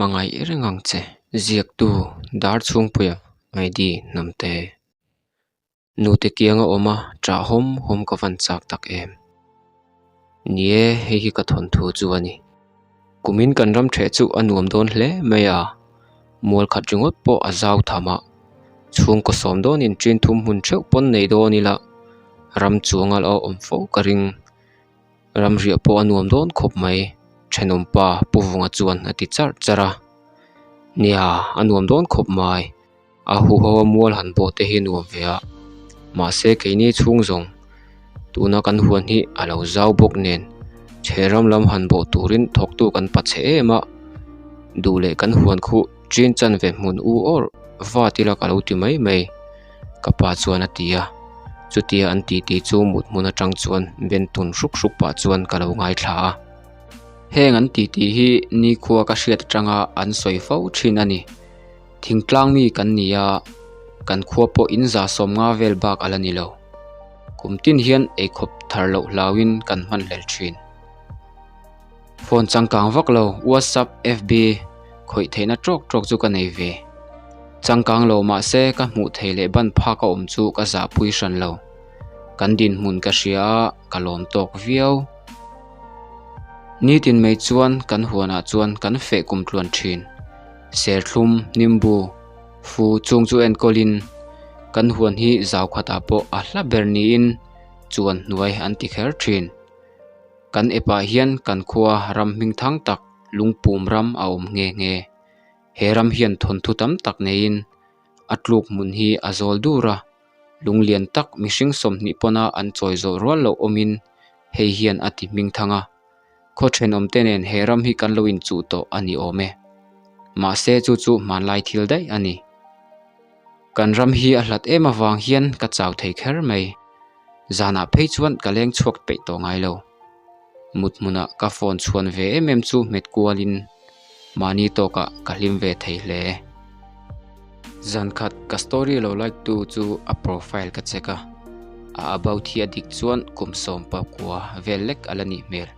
hmangaih reng ang che. Ziaktu Darchhungpuia ID Hnamte. Nute kianga awm a ṭah hawm hawm ka van chak tak em. Ni e, hei hi ka thawnthu chu a ni. Kumin kan ram ṭheh chu a nuam dawn hle mai a, mual khat ringawt pawh a zau tham a, chhungkaw sawm dawnin ṭin thum hmun ṭheuh pawn nei dawn ila ram chuanga la awm fo ka ring. Ramriah pawh a nuam dawn khawp mai, thenawm pa Pu Vunga chuan a ti charh charh a. Nia, a nuam dawn khawp mai, a huho a mual han bawh te hi a nuam ve a, mahse keini chhung zawng tuna kan huan hi a lo zau bawk nen chhe ram lam han bawh turin thawktu kan pa chhe em a, duh leh kan huan khuh chin chan ve hmun u awr vat ila ka lo ti mai mai. Ka pa chuan a ti a, chutia an titi chu mut hmun atang chuan ben tun hruk hruk pah chuan ka lo ngaithla a. Heng an titi hi nikhua ka hriat atanga an sawi fo thin a ni. Thingtlang mi kan ni a, kan khua pawh in za sawm nga vel bak a la ni lo. Kum tin hian eikhawp thar loh hlauin kan hman hlel thin. Phone changkang vak lo WhatsApp, FB khawih theihna tawk tawk chu ka nei ve. Changkang lo mahse ka hmuh theih leh ban phak a awm chu ka zahpui hran lo. Kan dinhmun ka hria a, ka lawm tawk viau. Nitin mai chuan kan huanah chuan kan feh kum tluan thin. Serthlum, nimbu, fu chung chu enkawlin kan huan hi zau khatah pawh a hla ber niin chuan hnuai an ti kher thin. Kan epah hian kan khua ram hming thang tak lungpum ram a awm nghe nghe. He ram hian thawnthu tam tak neiin a tluk hmun hi a zawl dur a, lung lian tak mihring 20 pawna an chawi zawh rual loh awmin hei hian a ti hming thang a. Khaw thenawm te nen he ram hi kan lo inchuh tawh a ni awm e. Mahse chu chu hmanlai thil daih a ni. Kan ram hi a hlat em avang hian ka chau thei kher mai. Zanah phei chuan ka leng chhuak peih tawh ngai lo. Mut hmunah ka phone chhuan ve em em chu hmet kualin mahni tawkah ka hlim ve thei hle. Zan khat ka story lo like tu chu a profile ka check a, a about hi a dik chuan kum 19 vel lek a la nih hmel.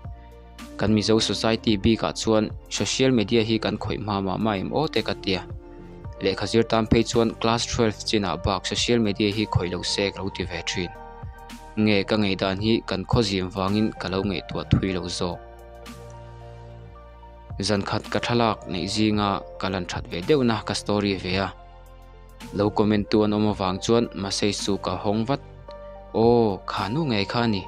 Kan Mizo society bikah chuan social media hi kan khawih hma mah mah em aw te ka tia. Lehkha zir tan phei chuan class 12 chinah bak social media hi khawih lo se ka lo ti ve thin. Nge ka ngaihdan hi kan khawzim vangin ka lo ngaihtuah thui lo zawk. Zan khat ka thlalak neih zinga ka lan that ve deuhna ka story ve a. Lo comment tu an awm avang chuan message chu ka hawng vat. Aw, kha nu ngei kha a ni,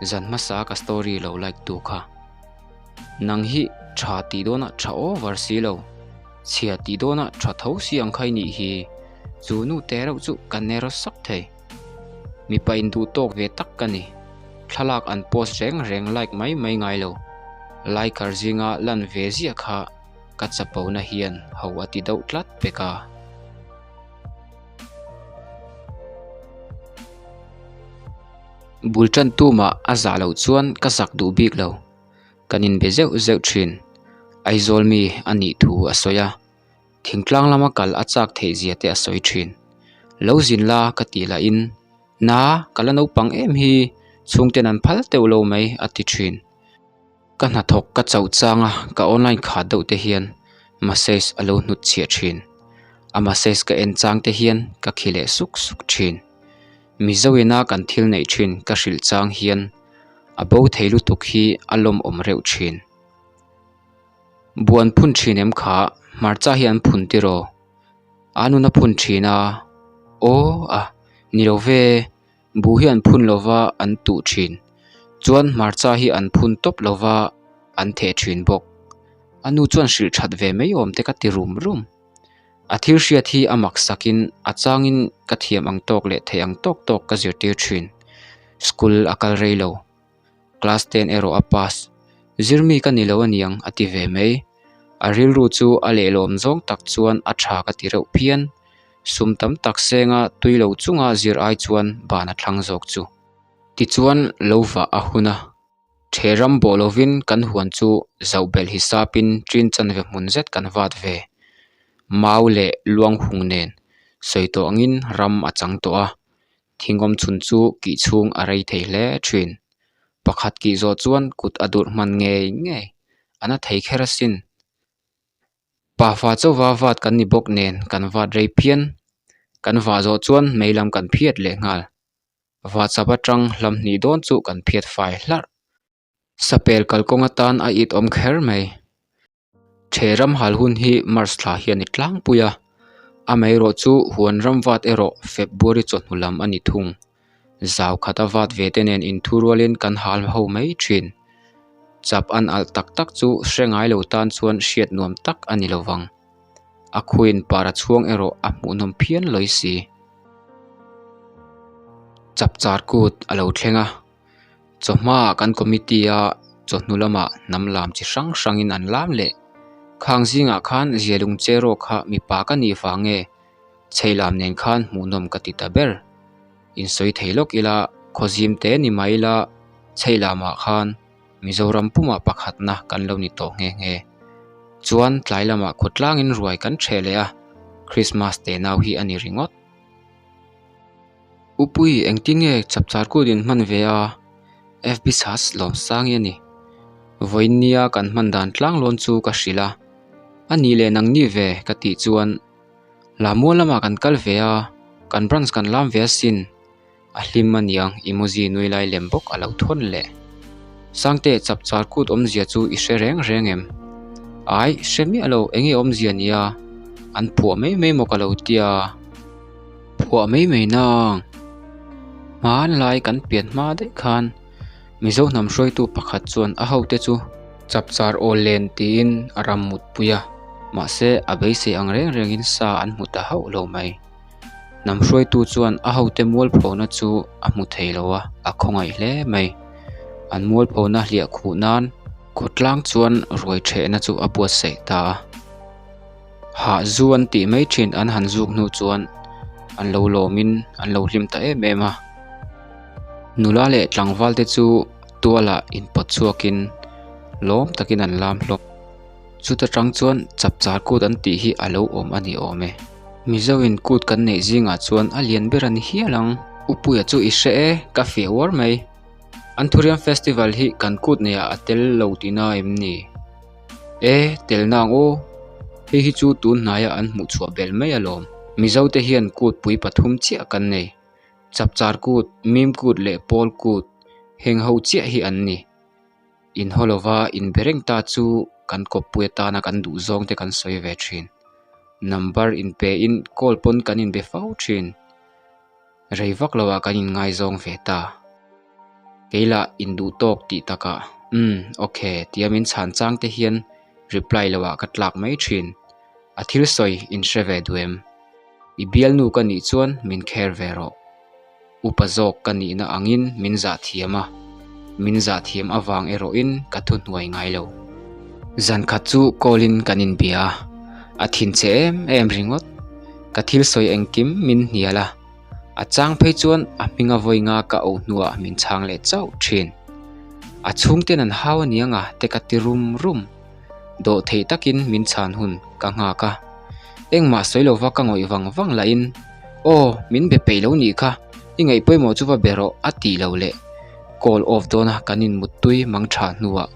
zan hmasa ka story lo like tu kha. Nang hi tha tih dawnah tha over si lo, chhia tih dawnah tha tho si ang kha i nih hi, chu nu te reuh chu ka ner sak thei. Mipa induh tawk ve tak ka ni, thlalak an post reng reng like mai mai ngai lo, liker zinga lan ve ziah kha. Ka chapona hian ho a ti deuh tlat pek a. Bul tan tumah a zah loh chuan ka zak duh bik lo. Kan inbe zeuh zeuh thin. Aizawl mi a nih thu a sawi a. Thingtlang lama kal a chak theih zia te a sawi thin. Lo zin la ka tih lahin, Na, ka la naupang em hi, chhungten an phal teuh lo mai a ti thin. Ka hnathawk ka chauh chang a, ka online khat deuh te hian message a lo hnut chhiah thin. A message ka en chang te hian ka khi leh suk suk thin. Mizo ina kan thil neih thin ka hrilh chang hian a bo thei lutuk hi a lawmawm reuh thin. Buan phun thin em kha, hmarcha hi an phun tiraw? A nun a phun thin a, aw a, ni lo ve. Buh hi an phun lova an tuh thin. Chuan hmarcha hi an phun tawp lova an theh thin bawk. A nu chuan hrilh that ve mai awm te ka ti rum rum. A thil hriat hi a mak sakin a changin ka thiam ang tawk leh theih ang tawk tawk ka zirtir thin. School a kal rei lo. Class ten erawh a pass. Zirmi ka ni lo aniang a ti ve mai. A rilru chu a lehlawm zawng tak chuan a tha ka ti reuh phian. Sum tam tak senga tui lo chunga zir ai chuan ban a thlang zawk chu. Tichuan lo vah a hun a, the ram bawh lovin kan huan chu zoh belh hisapin ṭin chanve hmun zet kan vat ve. Mau leh luang hung nen sawi tawh angin ram a chang tawh a, thingawm chhun chu kih chhung a rei thei hle ṭhin. Pakhat kih zawh chuan kut a durh hman ngei ngei, a na thei kher asin. Pafa chauva vat kan ni bawk nen kan vat rei phian. Kan vah zawh chuan mei lam kan phiat leh nghal. Vahchap atang hlam hnih dawn chu kan phiat fai hlarh. Sapel kalkawng atan a it awm kher mai. Ṭhe ram hal hun hi March thla hian i tlangpui a, amaherawh chu huan ram vat erawh February chawhnu lam a ni thung. Zau khata vat ve te nen inthu rualin kan hal ho mai ṭhin. Chap an alh tak tak chu hre ngai lo tan chuan hriat nuam tak a ni lo vang. A khuin para chhuang erawh a hmuhnawm phian lawi si. Chap char kut a lo thleng a. Chawhmaah kan committee a chawhnu lamah hnam lam chi hrang hrangin an lam leh. Khang zingah khan Zialung Cheraw kha mipa ka nih vang nge chhei lam nen khan hmuhnawm ka ti ta ber. Insawi thei lawk ila khawzim te ni mai ila chhei lamah khan Mizoram pumah pakhatna kan lo ni tawh nghe nghe. Chuan tlai lamah khawtlangin ruai kan ṭheh leh a, Christmas tenau hi a ni ringawt. Upui engtin nge chapchar kut in hman ve a? FB Sas Lawmsangi a ni. Vawiin nia kan hman dan tlanglawn chu ka hrilh a. A nih leh nang ni ve ka tih chuan Lammual lamah kan kal ve a, kan branch kan lam ve asin. A hlim a niang emoji nui lai lem bawk a lo thawn leh. Sangte chapchar kut awmzia chu i hre reng reng em? Ai, hre miah lo, enge awmzia nia? An phuah mai mai maw ka lo tia. Phuah mai mai nang. Hmanlai kan pian hma daih khan Mizo hnam hruaitu pakhat chuan a hote chu chapchar awl len tiin a ram mutpui a, mahse a beisei ang reng rengin sa an hmu ta hauh lo mai. Hnam hruaitu chuan a hote mualphona chu a hmu thei lo a, a khawngaih hle mai. An mualphona hliah khuh nan khawtlang chuan ruai thehna chu a buatsaih ta a. Hah zu an tih mai thin an han zuk hnu chuan an lo lawmin an lo hlim ta em em a. Nula leh tlangval te chu tualah inpawt chhuakin lawm takin an lam hlawm. Chuta tang chuan chapchar kut an tih hi a lo awm a ni awm e. Mizo in kut kan neih zingah chuan a lian ber a ni hial ang. Upuia chu i hre e, ka fiah uar mai. Anthurium Festival hi kan kut neihah a tel lo tihna em ni? E, tel nang aw. Hei hi chu tun hnaia an hmuh chhuah bel mai alawm. Mizo te hian kut pui pathum chiah kan nei. Chapchar kut, Mim kut leh Pawl kut heng ho chiah hi an ni. Inhaw lova inbe reng ta chu kan kawppui atana kan duh zawng te kan sawi ve thin. Number inpe in call pawn kan inbe fo thin. Rei vak lo ah kan inngaizawng ve ta. Kei lah induh tawk tih takah umm ok tia min chhan chang te hian reply lo ah ka tlak mai thin. A thil sawi inhre ve duh em? I bialnu ka nih chuan min care ve rawh. Upa zawk ka nihna angin min zah thiam a, min zah thiam avang erawhin ka thuhnuai ngai lo. Zan khat chu call in kan inbia a, a thinchhe em em ringawt. Ka thil sawi engkim min hnial a, a chang phei chuan a hminga vawi nga ka auh hnuah min chhang leh chauh thin. A chhungten an hau aniang a te ka ti rum rum. Dawh theih takin min chhan hun ka nghak a, engmah sawi lova ka ngawih vang vang lahin, Aw, min be peih lo nih kha, i ngaih pawimawh chu va be rawh a tih loh leh call off dawna kan inmuttui mang tha hnuah,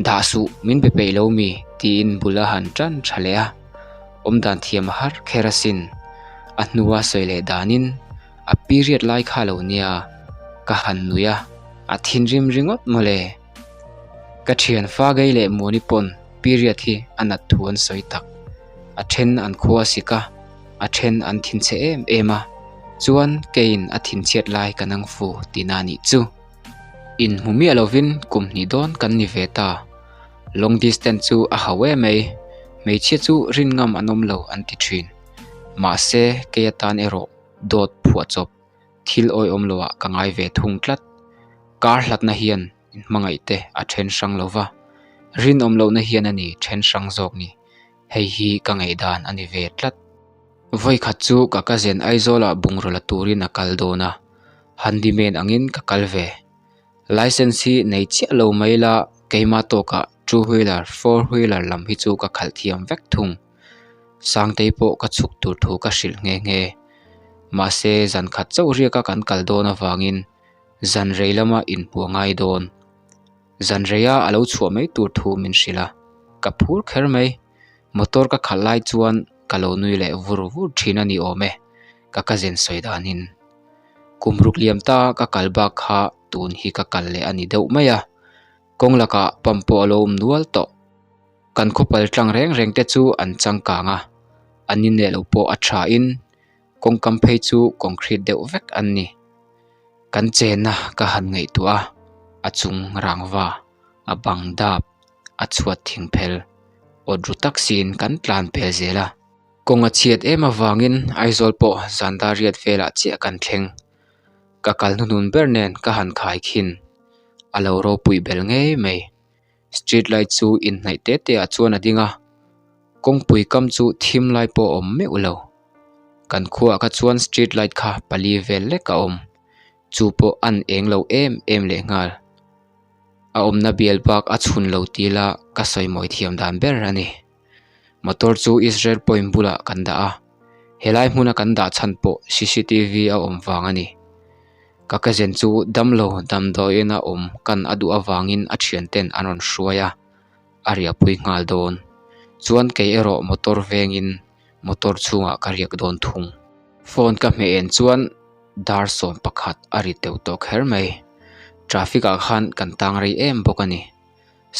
Dah suh, min be peih lo mi? tiin bul a han tan tha leh a, awmdan thiam a har kher asin. A hnua sawi leh danin a period lai kha lo nia, ka han nui a, a thinrim ringawt mawle. Ka thian Fagei leh Muani pawn period hi a nat thu an sawi tak. A then an khua a sik a, a then an thinchhe em em a, chuan keiin a thinchhiat lai ka nang fu tihna nih chu. Inhmu miah lovin kum hnih dawn kan ni ve ta. Long distance chu a hau em mai, hmeichhia chu rin ngam an awm lo an ti thin. Mahse kei atan erawh dawt phuahchawp thil awihawm loah ka ngai ve thung tlat. Kar hlatna hian inhmangaih te a then hrang lo va, rinawm lohna hian a ni then hrang zawk ni. Hei hi ka ngaihdan a ni ve tlat. Vawikhat chu ka cousin Aizawlah bungraw la turin a kal dawn a, handyman angin ka kal ve. Licence hi nei chiah lo mai la keima tawkah two wheeler, four wheeler lam hi chu ka khalh thiam vek thung. Sangtei pawh ka chhuk tur thu ka hrilh nghe nghe. Mahse zan khat chauh riaka kan kal dawn avangin zan rei lama inhmuh a ngai dawn. Zan reia a lo chhuah mai tur thu min hrilh a, ka phur kher mai. Motor ka khalh lai chuan ka lo nui leh vur vur thin a ni awm e, ka cousin sawi danin. Kum ruk liam ta ka kal bak kha tun hi ka kal leh a ni deuh mai a, kawng lakah pump pawh a lo awm nual tawh. Kan khawpal tlang reng reng te chu an changkang a, an inleh loh pawh a tha in kawngkam phei chu concrete deuh vek an ni. Kan chenna ka han ngaihtuah a, a chung rangva, a bang dap, a chhuat thing phel awt ru tak siin kan tlan pel zel a. Kawng a chhiat em avangin Aizawl pawh zan dar riat velah chiah kan thleng. Ka kal hnuhnun ber nen ka han khai khin. A lo ropui bel ngei mai. Street light chu inhnaih te te ah chuan a ding a, kawngpui kam chu thim lai pawh a awm meuh lo. Kan khuaah kha chuan street light kha pali vel lek a awm, chu pawh an eng lo em em leh nghal. A awmna bial bak a chhun lo ti ila ka sawi mawi thiam dan ber a ni. Motor chu Israel point bulah kan dah a, helai hmuna kan dah chhan pawh cctv a awm vang a ni. Ka cousin chu damlo damdawiin a awm kan a duh avangin a thianten an rawn hruai a, a riahpui nghal dawn. Chuan kei erawh motor vengin motor chhungah ka riak dawn thung. Phone ka hmeh en chuan dar 11 a ri teuh tawh kher mai. Traffic ah khan kan tang rei em bawk a ni.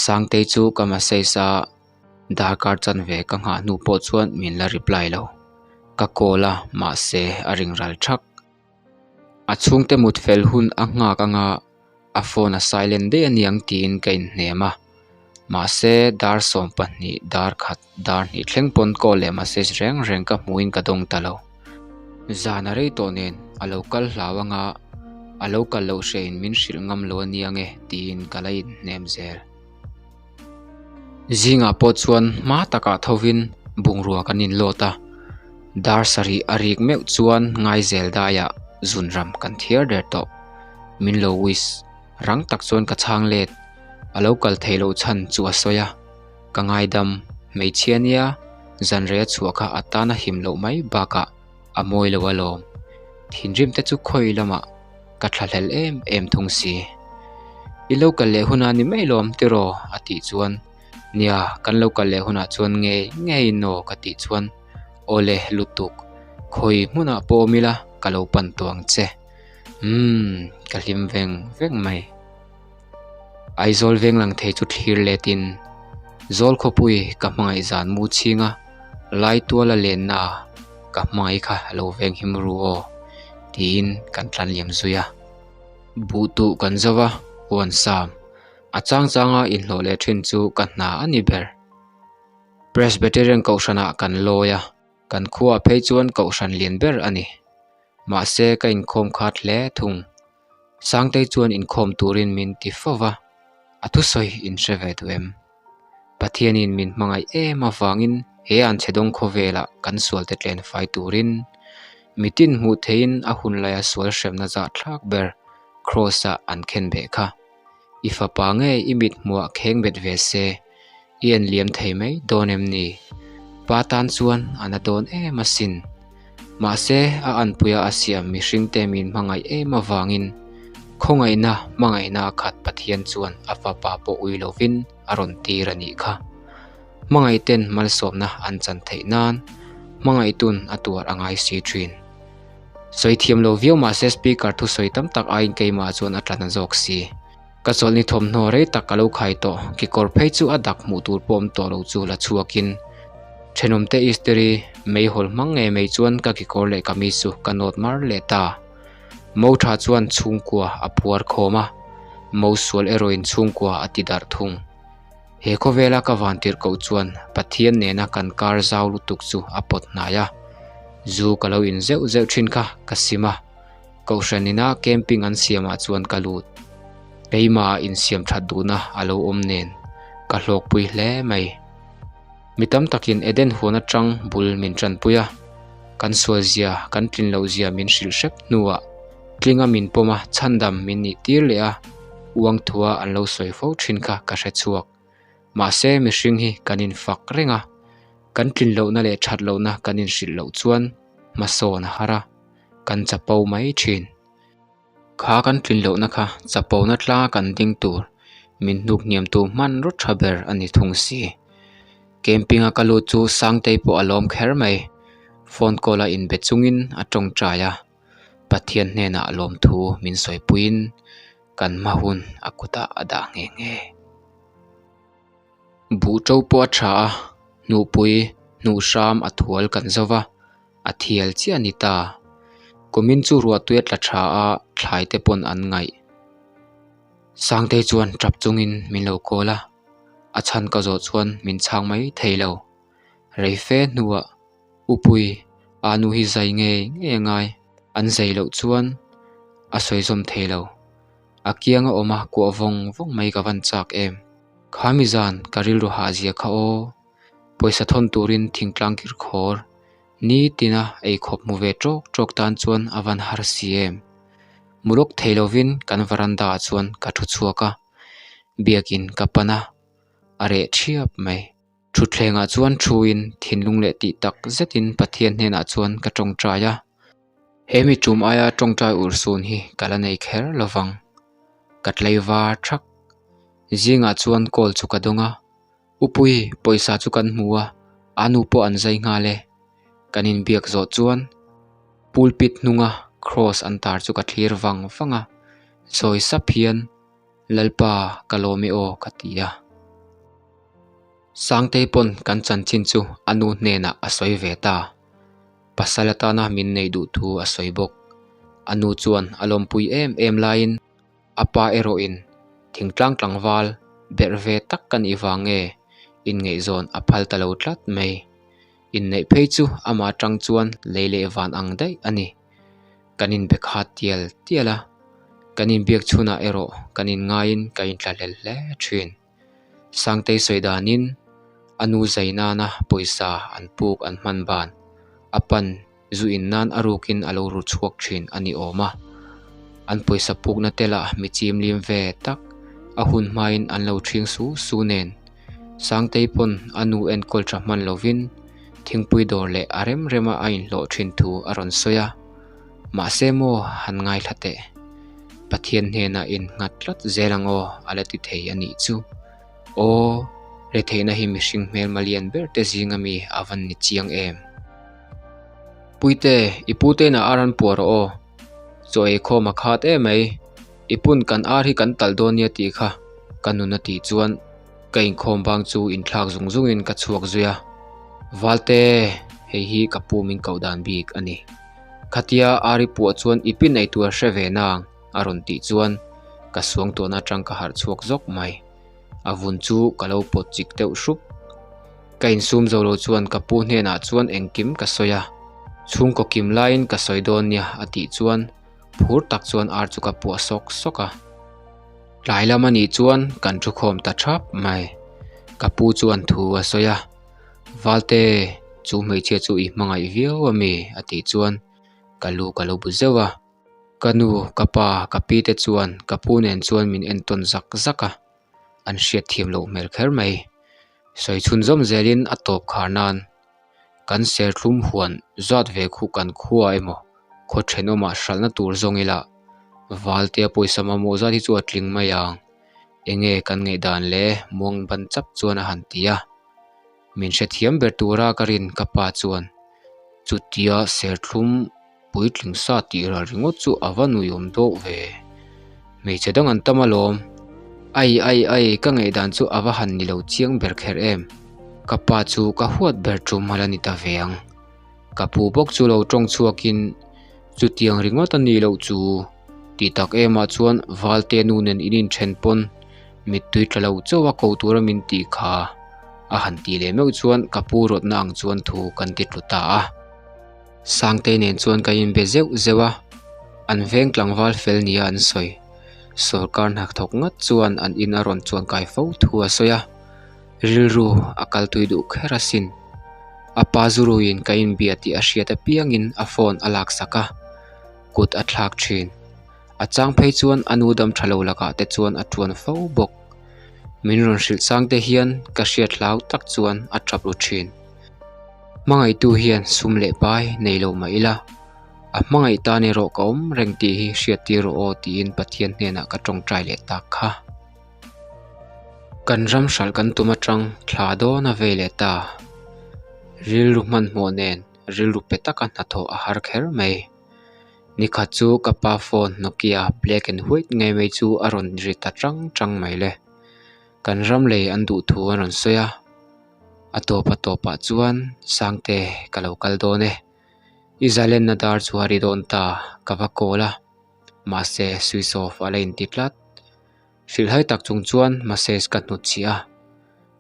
Sangtei chu ka message a, darkar chanve ka nghah hnu pawh chuan min la reply lo. Ka call a mahse a ring ral thak. A chhungte mut fel hun a nghak anga a phone a silent daih a niang tiin ka inhnem a. Mahse dar 12 dar khat dar hnih thleng pawn call leh message reng reng ka hmuhin ka dawng ta lo. Zan a rei tawh nen a lo kal hlau anga a lo kal loh hrein min hrilh ngam lo a nia nge tiin ka la inhnem zel. Zingah pawh chuan hma takah thovin bungrua kan inlawt a, dar sarih a rik meuh chuan Ngaizel daiah zunram kan thiar der tawh. Min lo wish rang tak chuan ka chhang let, a lo kal theih loh chhan chu a sawi a, ka ngaidam hmeichhia nia zanrei a chhuah kha a tan a him loh mai bakah a mawi lo alawm. Thinrim te chu khawi lamah ka thlahlel em em thung si. I lo kal leh hunah ni mai lawm tiraw a tih chuan nia kan lo kal leh hunah chuan ngei ngei in aw ka tih chuan awle lutuk khawi hmunah pawh awm ila ka lo pan tawh ang che. Umm ka hlim veng veng mai. Aizawl veng lang thei chu thlir letin Zawl khawpui ka hmangaih zan mu chhinga Laituala lenna ka hmangaih kha a lo veng him ru aw tiin kan tlan liam zui a. Buh tuh kan zo a, huan sam a chang changa inhlawh leh thin chu ka hna a ni ber. Presbyterian kohhranah kan lawi a, kan khuaah phei chuan kohhran lian ber a ni. Mahse ka inkhawm khat hle thung. Sangtei chuan inkhawm turin min ti fo va, a thusawi in hre ve duh em? Pathianin min hmangaih em avangin he an chhe dawng khawvelah kan sualte tlen fai turin mitin hmuh theihin a hun laia sual hremna zahthlak ber Kraws-ah an khen beh kha. I fapa nge i mit hmuah kheng bet ve se, i en liam thei mai dawn em ni? Pa tan chuan a na dawn em asin. Mahse, a anpuia a siam mihringte min hmangaih em avangin khawngaihna hmangaihna a khat Pathian chuan a fapa pawh ui lovin a rawn tir a nih kha. Hmangaihten malsawmna an chan theih nan hmangaihtun a tuar a ngai si thin. Sawi thiam lo viau mahse speaker thusawi tam tak aiin keimah chuan a tla na zawk si. Ka chawlhni thawmhnaw rei tak ka lo khai tawh, kekawr phei chu a dak hmuh tur pawh awm tawh lo chu la chhuakin thenawmte istiri meihawl hmang ngei mai chuan ka kekawr leh kamis chu ka nawt mar leh ta. Mo tha chuan chhungkua a phuar khawm a, mo sual erawhin chhungkua a ti darh thung. He khawvela ka vantirh koh chuan Pathian nena kan kar zau lutuk chu a pawt hnai a, zu ka lo in zeuh zeuh thin kha ka sim a. Kohhran ina camping an siamah chuan ka lut. Keimah insiam that duhna a lo awm nen ka hlawkpui hle mai. Mi tam takin Eden huan atang bul min tanpui a, kan sual zia, kan tlin loh zia min hrilh hrep hnuah tlinga min pawm a, chhandam min nih tir leh a, uang thua an lo sawi fo thin kha ka hre chhuak. Mahse mihring hi kan infak reng a, kan tlin lohna leh that lohna kan inhrilh loh chuan hmasawn a har a. kan chapo mai thin. Kha kan tlin lohna kha chapona tlanga kan ding tur min hnuk hniam tu hmanraw tha ber a ni thung si. Camping a ka lut chu Sangtei pawh a lawm kher mai. Phone call a inbe chungin a tawngtai a, Pathian hnenah lawmthu min sawipuiin kan hma hun a kutah a dah nghe nghe. Buh to pawh a tha a, hnuhpui hnuh hram a thual kan zo va, a thial chiah a ni ta. Kumin chu ruahtui a tla tha a, thlai te pawn an ngaih. Sangtei chuan tap chungin min lo call a, a chhan ka zawh chuan min chhang mai thei lo. Rei fe hnuah Upui a nu hi zai ngei ngei a ngai, an zai loh chuan a sawi zawm thei lo. A kianga awm a kuah vawng vawng mai ka van chak em. Kha mi zan ka rilru hah zia kha aw. Pawisa thawn turin thingtlang kir khawr nitina eikhawp hmu ve tawk tawk tan chuan a van har si em. Mu lawk thei lovin kan varanda ah chuan ka thu chhuak a, biakin ka pan a, a reh thiap mai. Thutthlengah chuan thuin thinlung leh tih tak zetin Pathian hnenah chuan ka tawngtai a. He mi tum aia tawngtai urhsun hi ka la nei kher lovang. Ka tlei var thak. Zingah chuan call chu ka dawng a, Upui, pawisa chu kan hmu a, a nu pawh an zai nghal e. Kan inbiak zawh chuan pulpit hnunga cross an tar chu ka thlir vang vang a, sawi sap hian Lalpa ka lawm e aw ka ti a. Sangtei pawn kan chanchin chu a nu hnenah a sawi ve ta. Pasal atana min neih duh thu a sawi bawk. A nu chuan a lawmpui em em laiin a pa erawhin thingtlang tlangval berh ve tak ka nih vang nge inngaihzawn a phal ta lo tlat mai. Inneih phei chu amah atang chuan lei leh van ang daih a ni. Kan inbe khat tial tial a, kan inbiak chhunah erawh kan inngaiin ka inthlahlel hle thin. Sangtei sawi danin a nu zai nana pawisa an puk an hman ban a pan zu in nan a rukin a lo ru chhuak thin a ni awm a. An pawisa pukna te lah mi chim lim ve tak a hun hmain an lo ṭhing su su nen. Sangtei pawn a nu enkawl ṭha hman lovin thingpui dawr leh a rem rema a inhlawh ṭhin thu a rawn sawi a. Mahse maw han ngaithla teh. Pathian hnenah in nghat tlat zel ang aw a la ti thei a nih chu. Aw, retheihna hi mihring hmelma lian ber te zinga mi a van ni chiang em. Puite, i pute inah ar an puah rawh aw. Chaw ei khawm a khat emai. I pun kan ar hi kan talh dawn nia tih kha ka nun a tih chuan ka inkhawm bang chu inthlak zung zungin ka chhuak zui a. Valte, hei hi ka pu min koh dan bik a ni. Khatia ar i puah chuan i pin ei tur a hre ve nang a rawn tih chuan ka suangtuahna atang ka harh chhuak zawk mai. A vun chu ka lo pawt chik deuh hrup. Ka insum zo lo chuan ka pu hnenah chuan engkim ka sawi a, chhungkaw kim laiin ka sawi dawn nia a tih chuan phur tak chuan ar chu ka puah sawk sawk a. Tlai lam a nih chuan kan thu khawm ta thap mai. Ka pu chuan thu a sawi a, Valte, chu hmeichhia chu i hmangaih viau a mi? a tih chuan ka lu ka lo bu zeuh a. Ka nu, ka pa, ka pi te chuan ka pu nen chuan min entawn zak zak a, an hriat thiam loh hmel kher mai. Sawi chhunzawm zelin a tawp khar nan kan serthlum huan zat ve khu kan khua emaw khaw thenawmah hralhna tur zawng ila Valtea pawisa mamawh zat hi chu a tling mai ang. Enge kan ngaihdan le muang ban chap chuan a han ti a. Min hrethiam ber tura ka rin ka pa chuan chutia serthlum puitling sa tih ral ringawt chu a va nuiawm dawk ve. Hmeichhe dang an tam alawm. Ai ai ai ka ngaihdan chu a va han ni lo chiang ber kher em. Ka pa chu ka huat ber tum a la ni ta ve ang. Ka pu bawk chu lo tawng chhuakin chutiang ringawt a nih loh chu tih tak emah chuan Valte nu nen in inthen pawn mittui tla lo chauh a ko tura min tih kha a han tih leh meuh chuan ka pu rawtna ang chuan thu kan ti tlu ta a. Sangtei nen chuan ka inbe zeuh zeuh a, an veng tlangval fel nia an sawi. Sawrkar hnathawk ngat chuan an in a rawn chuan kai fo thu a sawi a, rilru a kal tui duh kher asin. A pa zuruiin ka inbia tih a hriat apiangin a phone a laksak a, kut a thlak thin. A chang phei chuan a nu dam tha lo lakah te chuan a tuan fo bawk. Min rawn hrilh chang te hian ka hriat hlau tak chuan a tap ru thin. Hmangaihtu hian sum leh pai nei lo mah ila, a hmangaih tan erawh ka awm reng tih hi hriat tir rawh aw tiin Pathian hnenah ka tawngtai leh tak kha. Kan ram hralh kan tum atang thla dawn a vei leh ta. Rilru hmanhmawh nen rilru pe taka hnathawh a har kher mai. Nikhat chu ka pa phone Nokia black and white ngei mai chu a rawn ri ta chang chang mai le. Kan ram lei an duh thu an rawn sawi a, a tawp a tawpah chuan Sangte ka lo kal dawn e. I zalenna dar chu a ri dawn ta ka va call a, mahse switch off a la inti tlat. Hrilhhai tak chung chuan message ka hnutchhiah a,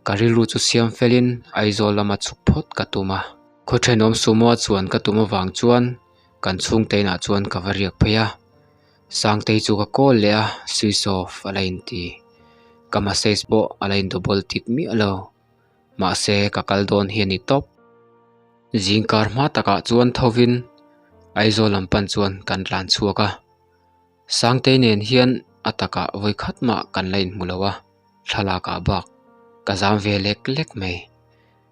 ka rilru chu siam felin Aizawl lama chhuk phawt ka tum a. Khaw thenawm sumo a chuan ka tum avang chuan kan chhungte inah chuan ka va riak phei a, Sangtei chu ka call leh a, switch off a la inti. Ka message pawh a la in double tick miah lo. Mahse ka kal dawn hi a ni tawp. Zingkar hma takah chuan thovin Aizawl lam pan chuan kan tlan chhuak a. Sangtei nen hian a takah vawi khat mah kan la inhmu lo a, thlalak ah bak ka zam ve lek lek mai.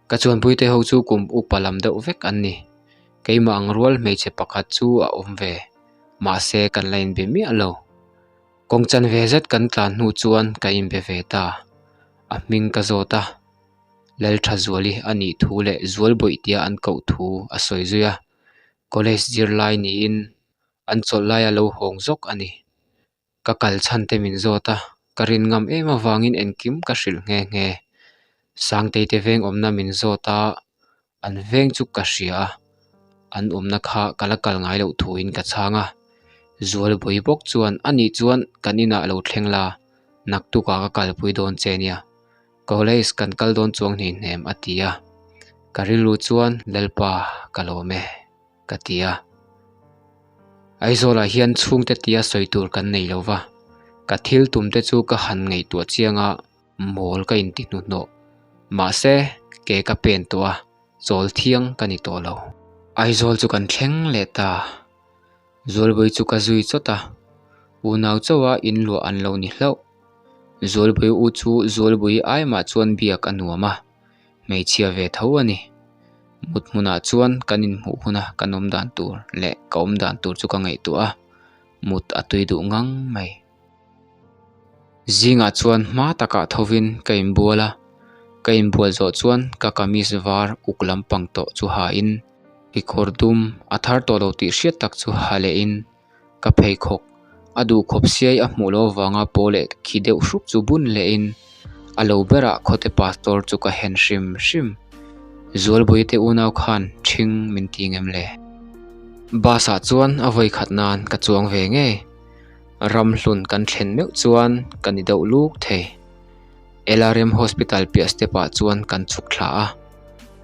Ka chuanpuite ho chu kum upa lam deuh vek an ni. Keimah ang rual hmeichhe pakhat chu a awm ve, mahse kan la inbe miah lo. Kawng chan ve zet kan tlan hnu chuan ka inbe ve ta, a hming ka zawt a, Lalthazuali a nih thu leh Zualbawih tia an koh thu a sawi zui a, college zirlai niin an chawlh laia lo hawng zawk a ni. Ka kal chhan te min zawt a, ka rin ngam em avangin engkim ka hrilh nghe nghe. Sangtei te veng awmna min zawt a, an veng chu ka hria a, an awmna kha ka la kal ngai loh thuin ka chhang a. Zualbawi bawk chuan a nih chuan kan inah lo thleng la, naktukah ka kalpui dawn che nia. College kan kal dawn chuang hneihnem a ti a, ka rilru chuan Lalpa ka lawm e. ka ti a. Aizawlah hian chhungte tia sawi tur kan nei lo va, ka thil tum te chu ka han ngaihtuah chiang a, mawl ka inti hnuhnawh. Mahse, ke ka pen tawh a, chawl thiang ka ni tawh lo. Aizawl chu kan thleng leh ta. Zualbawi chu ka zui chawt a, unau chauha inluah an lo ni hlauh. Zualbawi u chu Zualbawi ai mah chuan biak a nuam a. hmeichhia ve tho a ni. Mut hmunah chuan kan inhmuh huna kan awm dan tur leh ka awm dan tur chu ka ngaihtuah a, mut a tui duh ngang mai. Zingah chuan hma takah thovin ka inbual a, ka inbual zawh chuan ka kamis var uk lampang tawh chu hain kekawr dum a thar tawh lo tih hriat tak chu ha lehin Ka pheikhawk a duhkhawp siai a hmuh loh avanga paw leh khi deuh hrup chu bun lehin a lo berah khawte pastor chu ka hen hrim hrim. Zualbui te unau khan ṭhing min ti ngem le. Bus ah chuan a vawi khat nan ka chuang ve ngei. Ramhlun kan thlen meuh chuan ka ni deuh luk thei. LRM Hospital piah step ah chuan kan chhuk thla a.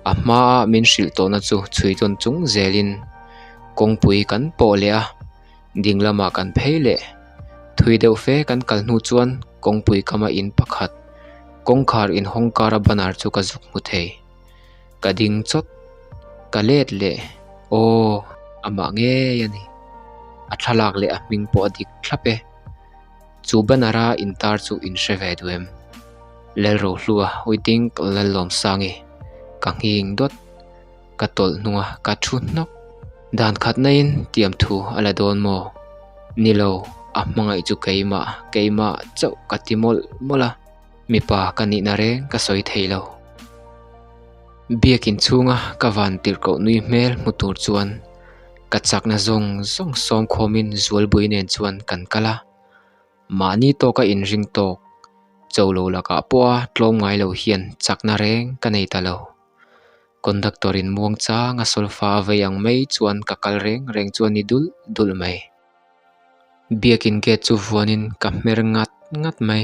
A hmaa min hrilh tawhna chu chhui tawn chung zelin kawngpui kan pawh leh a, ding lamah kan phei leh. Thui deuh fe kan kal hnu chuan kawngpui kama in pakhat kawngkhar inhawng kara banner chu ka zuk hmu thei. Ka ding chawt, ka let leh aw amah ngei a ni. A thlalak leh a hming pawh a dik thlap e. Chu banner a intar chu in hre ve duh em? Lalrohlua Uiting Lallawmsangi ka nghing dawt, ka tawlh hnung a ka thu hnawk. Dan khat naiin tiam thu a la dawn maw? Ni lo, a hmangaih chu keimah, keimah chauh ka ti mawlh mawlh a, mipa ka nihna reng ka sawi thei lo. Biakin chhunga ka van tirhkoh nui hmel hmu tur chuan ka chakna zawng zawng sawm khawmin Zualbui nen chuan kan kal a. Mahni tawka inring tawk, cho lo lakah pawha tlawm ngai lo hian chakna reng ka nei ta lo. Conductor in muang chang a solfa a vei ang mai chuan ka kal reng reng chu a ni dulh dulh mai. Biakin gate chu vuanin ka hmer ngat ngat mai.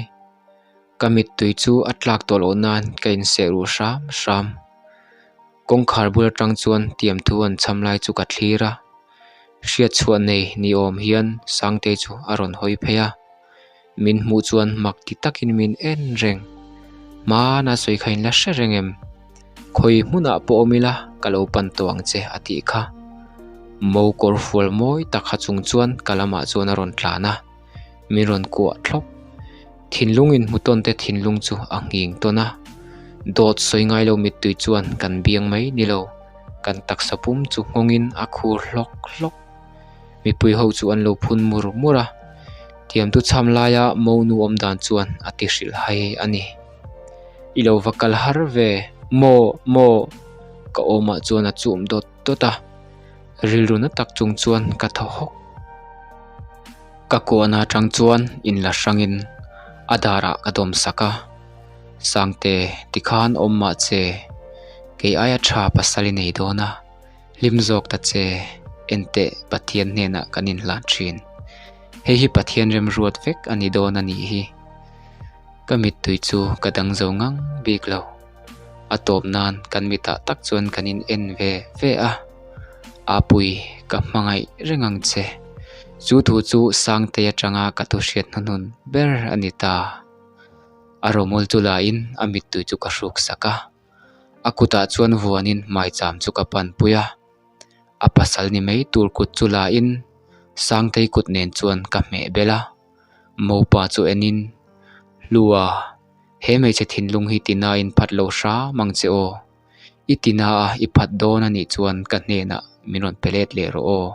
Ka mittui chu a tlak tawh loh nan ka inseh ruh hram hram. Kawngkhar bul atang chuan tiamthu an cham lai chu ka thlir a, hriatchhuah nei ni awm hian Sangtei chu a rawn hawi phei a, min hmuh chuan mak ti takin min en reng. Hmana sawi kha in la hre reng em? Khawi hmunah pawh awm ila ka lo pan tawh ang che a tih kha. Mo kawr fual mawi tak ha chung chuan ka lamah chuan a rawn tlan a. Min rawn kuah thlawp. Thinlung inhmu tawn te thinlung chu a nghing tawn a. Dawt sawi ngai lo mittui chuan kan biang mai ni lo, kan taksa pum chu nghawngin a khur hlawk hlawk. Mipui ho chu an lo phun mur mur a, tiamtu chham laia monu awm dan chuan a ti hrilh hai a ni. I lo va kal har ve, maw, maw? Ka awmah chuan a chum dawt dawt a, rilru na tak chung chuan ka thaw hawk. Ka kuahna atang chuan inla hrangin a darah ka dawm sak a, Sangte tikhan awm mah che, kei aia tha pasal i nei dawn a, hlim zawk ta che, enteh Pathian hnenah kan inhlan thin. Hei hi Pathian remruat vek a ni dawn a nih hi. Ka mittui chu ka dang zo ngang bik lo. A tawp nan kan mitah tak chuan kan in en ve ve a. Apui, ka hmangaih reng ang che. Chu thu chu Sangtei atanga ka thu hriat hnuhnun ber a ni ta. A rawmawl chu lain a mittui chu ka hruk sak a. A kutah chuan vuanin hmaicham chu ka panpui a. A pasal ni mai tur kut chu lain Sangtei kut nen chuan ka hmeh bel a. Mopa chu enin, Hlua, he hmeichhe thinlung hi tinain phat lo hram ang che aw. I tina a i phat dawn a nih chuan ka hnenah min rawn pe let leh rawh aw.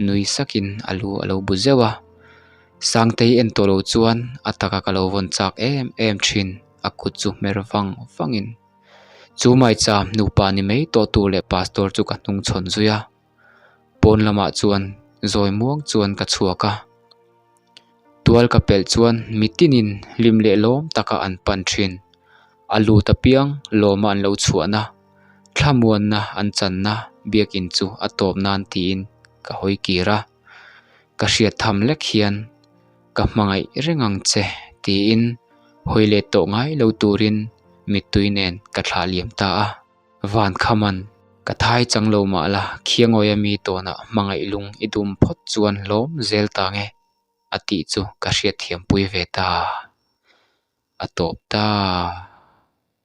Nui sakin a lu a lo bu zeuh a. Sangtei en tawh lo chuan a taka ka lo vawn chak em em thin, a kut chu hmer vang vangin. Chu maicham nupa ni mai tawh tur leh pastor chu ka hnung chhawn zui a. Pawn lamah chuan zawi muang chuan ka chhuak a, tual ka pelh chuan mitinin hlim leh lawm taka an pan thin. A lut apiang lawma an lo chhuahna, thlamuanna an channa biakin chu a tawp nan tiin ka hawi kir a, ka hriat tham lek hian ka hmangaih reng ang che tiin hawi let tawh ngai lo turin mittui nen ka thlah liam ta a. Van khaman, ka thai chang lo mah la, khiangawia mi tawnah hmangaih lung i dum phawt chuan hlawm zel ta nge? a tih chu ka hriatthiampui ve ta. A tawp ta.